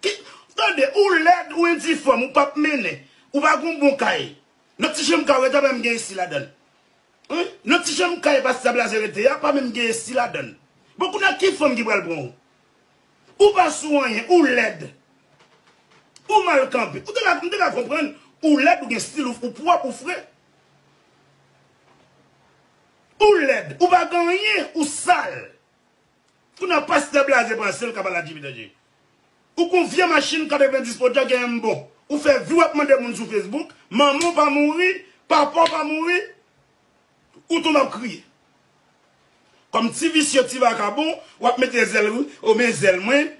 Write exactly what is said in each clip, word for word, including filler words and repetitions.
Ki, tande, ou lèd, ou endifòm, ou p ap mennen. Ou pa gon bon kay. Nan ti chanm kay ou rete a, pa menm gen esi ladan l. Wi, nan ti chanm kay pastè Blaze rete a, pa menm gen esi ladan l. Bon, kounye a ki fanm ki pral pran ou? Ou pa sou anyen, ou lèd. Ou mal kanpe. Ou te ka, m te ka konprann, ou lèd, ou gen stil, ou, ou pwòp, ou fre. Ou lèd, ou pa gen anyen, ou sal. Kounye a pastè Blaze panse l ka pale a Jimmy Danje. Ou gon vye machin katrevenndis Pontiac gen yon bon. Ou fè vi w ap mande moun sou Facebook, manman w pa mouri, papa w pa mouri, ou tonbe ap kriye. Kòm ti visye, ti vakabon, w ap mete zèl, wi, o men zèl mwen,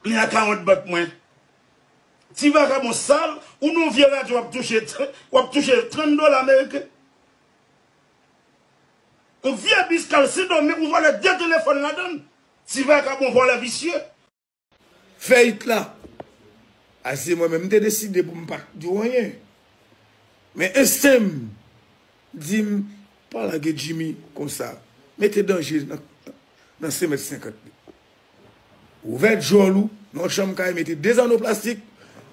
li nan karant bank mwen. Ti vakabon sal, ou nan vye radyo w ap touche, w ap touche trant dola ameriken. Yon vye bis k al Sendomeng, ou vòlè de telefòn ladan l. Ti vakabon vòlè visye. Fè it la. A se mwen menm, m te deside pou m pa di w anyen. Men ensten m di m, pa lage Jimmy konsa. Mete Danje nan, nan senk mèt senkant li. Ouvè djòl ou nan yon chanm kay, mete de zanno plastik,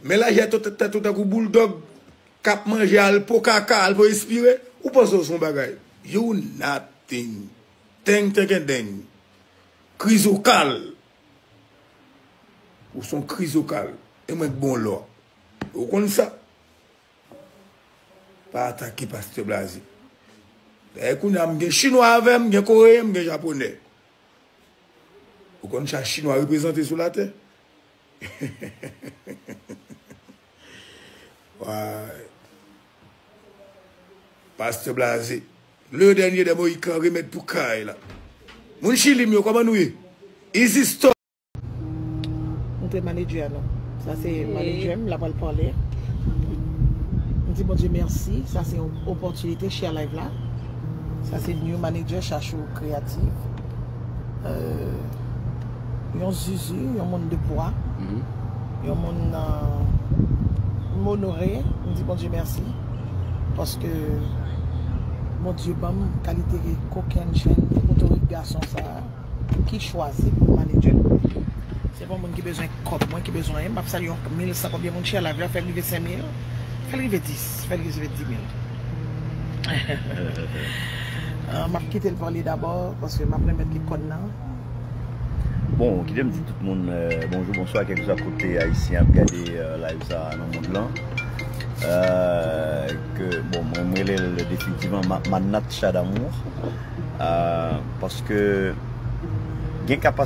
men lajè tèt ou tankou bouldòg k ap manje alpo kaka, alpo espire, ou panse w se yon bagay. You nothing. Teng, teng, teng. Krizokal. Ou se yon krizokal. E mwen k bon lò. Ou konn sa. Pa atake pastè Blaze. Dayè kounye a m gen chinwa avè m, m gen koreyen, m gen japonè. Ou konn sa chinwa reprezante sou latè? Why? Pastè Blaze. Le dènye dè Moyikan, remèd pou kay la. Moun Chili m yo, kòman nou ye? Easy Store. Montre manager a non. Sa se manager m, l ap pral pale. M di Bondye mèsi. Sa se yon opòtinite, share live la. Sa se new manager, Chachou Kreyatif. Euh, yon zuzu, yon moun de pwa. Yon moun, euh, m onore, m di Bondye mèsi. Paske Bondye ban m kalite kokenn jèn motorik gason sa a ki chwazi pou manager l. Se pa yon moun ki bezwen kòb mwen, ki bezwen anyen. M ap salye yon mil san, konbyen moun share live la, fè l rive senk mil, fè l rive dis, fè l rive dis mil. Ah, m ap kite l pale dabò, paske m ap remèt li kòn nan. Bon, kite m di tout moun, euh, bonjou, bonswa, kèlkeswa kote Ayisyen ap gade, euh, live sa a nan mond lan. Euh, ke, bon, mwen, mwen rele l definitivman Ma-, Manat Cha Damour. Euh, paske gen kapasite